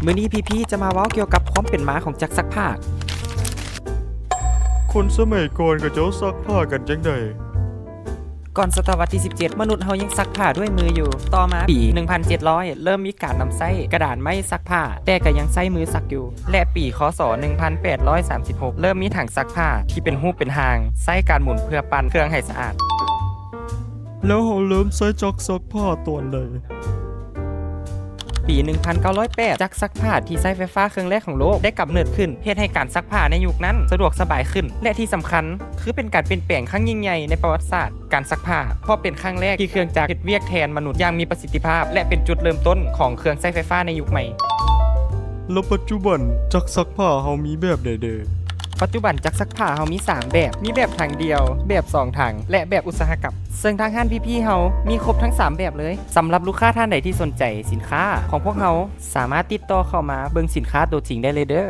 ມື້ນີ້ພີ່ໆຈະມາເວົ້າກ່ຽວກັບຄວາມເປັນມາຂອງຈັກຊັກຜ້າ. ຄົນສະໄໝກ່ອນເຂົາເຈົ້າຊັກຜ້າກັນຈັ່ງໃດ? ກ່ອນສະຕະວັດທີສິບເຈັດ ມະນຸດເຮົາຍັງຊັກຜ້າດ້ວຍມືຢູ່. ຕໍ່ມາປີໜຶ່ງພັນເຈັດຮ້ອຍ ເລີ່ມມີການນຳໃຊ້ກະດານໄມ້ຊັກຜ້າ, ແຕ່ກໍຍັງໃຊ້ມືຊັກຢູ່ ແລະ ປີ ຄ.ສ. ໜຶ່ງພັນແປດຮ້ອຍສາມສິບຫົກ ເລີ່ມມີຖັງຊັກຜ້າທີ່ເປັນຮູບເປັນຮ່າງ, ໃຊ້ການໝູນເພື່ອປັ່ນເຄື່ອງໃຫ້ສະອາດ. ແລ້ວເຮົາເລີ່ມໃຊ້ຈັກຊັກຜ້າຕອນໃດ? ປີໜຶ່ງພັນເກົ້າຮ້ອຍແປດ ຈັກຊັກຜ້າທີ່ໃຊ້ໄຟຟ້າເຄື່ອງແລກຂອງໂລກໄດ້ກຳເນີດຂຶ້ນ, ເຮັດໃຫ້ການຊັກຜ້າໃນຍຸກນັ້ນສະດວກສະບາຍຂຶ້ນ ແລະ ທີ່ສຳຄັນ ຄືເປັນການປ່ຽນແປງຄັ້ງຍິ່ງໃຫຍ່ໃນປະຫວັດສາດການຊັກຜ້າ, ເພາະເປັນຄັ້ງແລກທີ່ເຄື່ອງຈັກເຮັດວຽກແທນມະນຸດຢ່າງມີປະສິດທິພາບ ແລະ ເປັນຈຸດເລີ່ມຕົ້ນຂອງເຄື່ອງໃຊ້ໄຟຟ້າໃນຍຸກໃໝ່. ແລ້ວປັດຈຸບັນຈັກຊັກຜ້າເຮົາມີແບບໃດແດ່? ປັດຈຸບັນຈັກຊັກຜ້າເຮົາມີສາມແບບ, ມີແບບຖັງດຽວ, ແບບສອງຖັງ ແລະ ແບບອຸດສາຫະກຳ, ເຊິ່ງທາງຮ້ານພີ່ໆເຮົາມີຄົບທັງສາມແບບເລີຍ. ສຳລັບລູກຄ້າທ່ານໃດທີ່ສົນໃຈສິນຄ້າຂອງພວກເຮົາ, ສາມາດຕິດຕໍ່ເຂົ້າມາເບິ່ງສິນຄ້າຕົວຈິງໄດ້ເລີຍເດີ້.